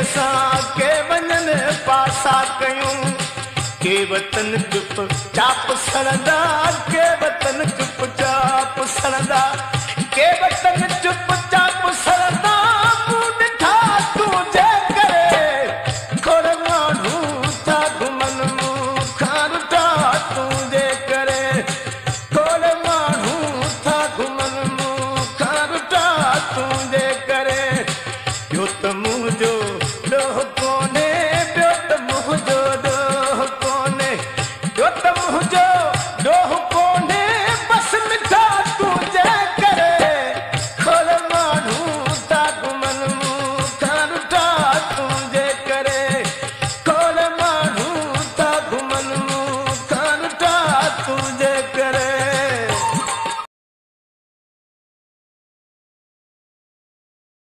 اسان ڪي وڃن پاسا ڪيون. ڪي وطن چپ چاپ سڙندا، ڪي وطن چپ چاپ سڙندا،